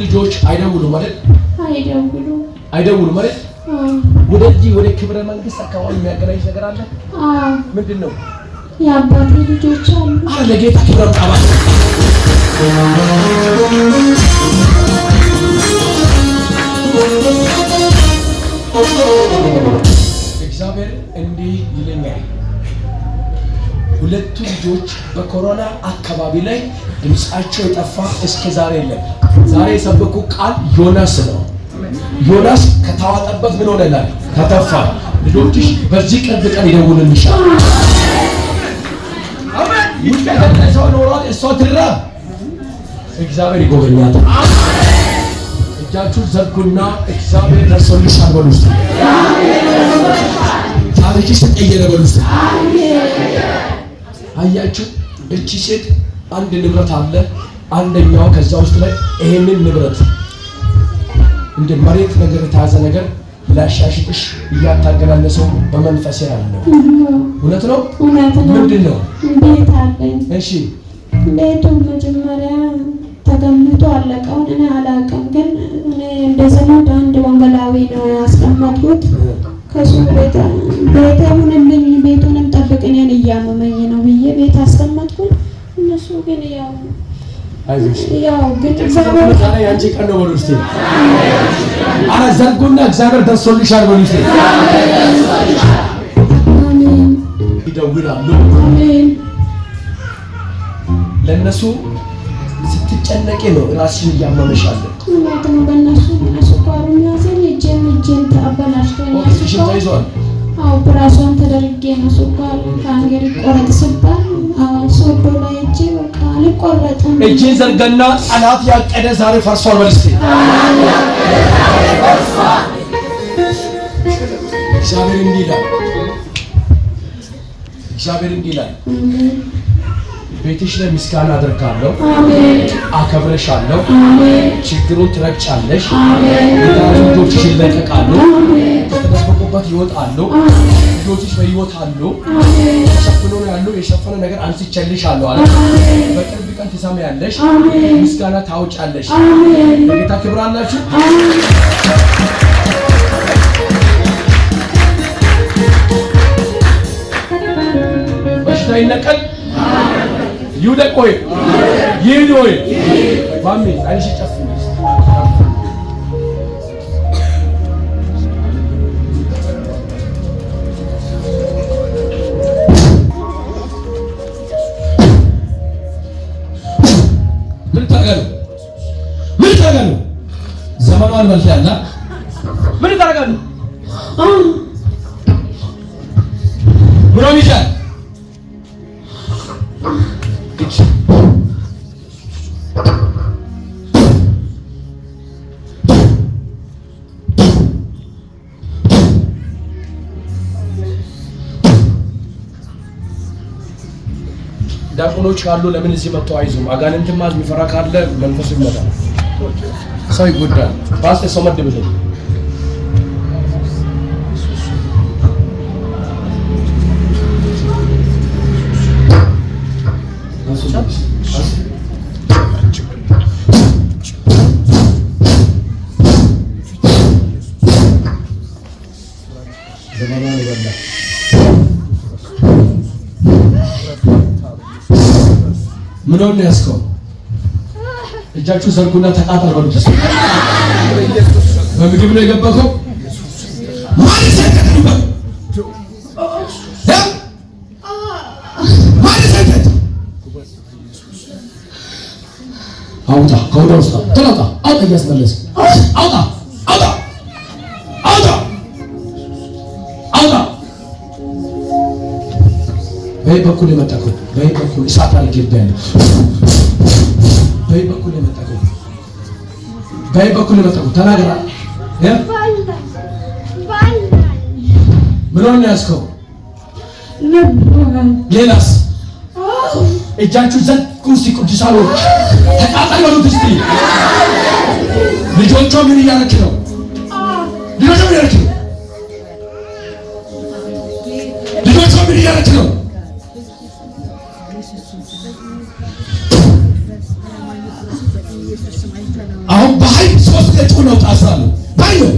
ልጆች አይደውሉም አይደል? አይደውሉም። አይደውሉም አይደል? አዎ። ወደዚህ ወደ ክብረ መንግስት አካባቢ የሚያገናኝ ነገር አለ? አዎ። ምንድን ነው? የአባቴ ልጆች አሉ። አረ ለጌታ ክብረ ጣባ። እግዚአብሔር እንዲህ ይለኛል፣ ሁለቱ ልጆች በኮሮና አካባቢ ላይ ድምፃቸው የጠፋ እስከ ዛሬ የለም። ዛሬ የሰበኩ ቃል ዮናስ ነው። ዮናስ ከተዋጠበት ምን ሆነላል? ተተፋ። ልጆችሽ በዚህ ቅርብ ቀን ይደውልልሻል። ውጭ ሀገር ሰው ኖሯል፣ እሷ ትራብ፣ እግዚአብሔር ይጎበኛታል። እጃችሁ ዘርጉና እግዚአብሔር ደርሶልሻል በሉ እስቲ። ታሪክሽ ተቀየረ በሉ እስቲ። አያችሁ፣ እቺ ሴት አንድ ንብረት አለ። አንደኛው ከዛ ውስጥ ላይ ይሄንን ንብረት እንደ መሬት ነገር የተያዘ ነገር ላሻሽጥሽ እያታገላለሰው በመንፈሴ ያለው እውነት ነው። እውነት ነው። ምንድን ነው? ቤት አለኝ። እሺ። ቤቱ መጀመሪያ ተገምቶ አለቀውን እኔ አላውቅም፣ ግን እኔ እንደ ዘመድ አንድ ወንጌላዊ ነው ያስቀመጥኩት። ከሱ ቤት ቤቴ ሁንልኝ፣ ቤቱንም ጠብቅ፣ እኔን እያመመኝ ነው ብዬ ቤት አስቀመጥኩኝ። እነሱ ግን ያው አይዞሽ፣ ያው ግን እግዚአብሔር ዛሬ ያንቺ ቀን ነው በሉ እስቲ። አረ ዘርጉና እግዚአብሔር ደርሶልሻል በሉ እስቲ። አሜን። ይደውላሉ። አሜን። ለእነሱ ስትጨነቂ ነው ራስሽን እያመመሽ ያለ። እውነት ነው። በእነሱ ስኳሩን ያዘኝ፣ እጄን ተአበላሽቶኛል። ኦክሲጅን ስኳር ተይዟል። አዎ፣ ኦፕራሲዮን ተደርጌ ነው። ስኳር ከአንገር ይቆረጥ ስባል አዎ ሶዶ ላይ እጄ በቃ አልቆረጥም። እጅን ዘርገና ጠላት ያቀደ ዛሬ ፈርሷል በል እስቲ። እግዚአብሔር እንዲህ ይላል። እግዚአብሔር እንዲህ ይላል። አሜን። ቤትሽ ላይ ምስጋና አደርጋለሁ፣ አሜን። አከብረሻለሁ። አሜን። ችግሩን ትረግጫለሽ። አሜን። የተያዙ ልጆችሽ ይለቀቃሉ፣ አሜን። ከተደበቁበት ይወጣሉ። ልጆችሽ በሕይወት አሉ። አሜን። ተሸፍኖ ነው ያሉ። የሸፈነ ነገር አንስቼልሻለሁ አለ። አሜን። በቅርብ ቀን ትሰሚያለሽ፣ አሜን። ምስጋና ታውጫለሽ። አሜን። ለጌታ ክብር አላችሁ። አሜን። በሽታ ይነቀል፣ ይውደቅ ወይ ይሂድ ወይ። ማሚ አይንሽ ጨፍኝ እስቲ። ምን ታደርጋለህ? ምን ታደርጋለህ? ዘመኗን በልተሃል። ምን ታደርጋለህ? ምን ሆነሻል? እጅ ዲያቆኖች ካሉ ለምን እዚህ መጥተው አይዙም? አጋንንትማ የሚፈራ ካለ መንፈሱ ይመጣል፣ ሰው ይጎዳል። ፓስተር ሰው መድብልኝ። ዘመኗን ይበላል። ምን ሆነ ያዝከው? እጃችሁ ዘርጉና ተቃጠል በሉት። እስኪ በምግብ ነው የገባከው? ማን ሰጠህ? እ? ማን ሰጠህ? አውጣ፣ ከወደ ውስጥ ቶሎ አውጣ፣ አውጣ፣ እያስመለስክ አውጣ፣ አውጣ፣ አውጣ፣ አውጣ። በይ በኩል የመጣከው፣ በይ በኩል እሳት አድርጌብሃለሁ። በይ በኩል የመጣከው፣ በይ በኩል የመጣከው ተናገራ። እ? ምን ሆነ ያዝከው? ሌላስ? እጃችሁ ዘርጉ እስቲ ቅዱሳኖች ተቃጠል በሉት እስቲ። ልጆቿ ምን እያደረክ ነው? ልጆቿ ምን እያደረክ ነው? ልጆቿ ምን እያደረክ ነው? አሁን በኃይል ሶስት ገጭ ነው ታስራለሁ። በኃይል ነው።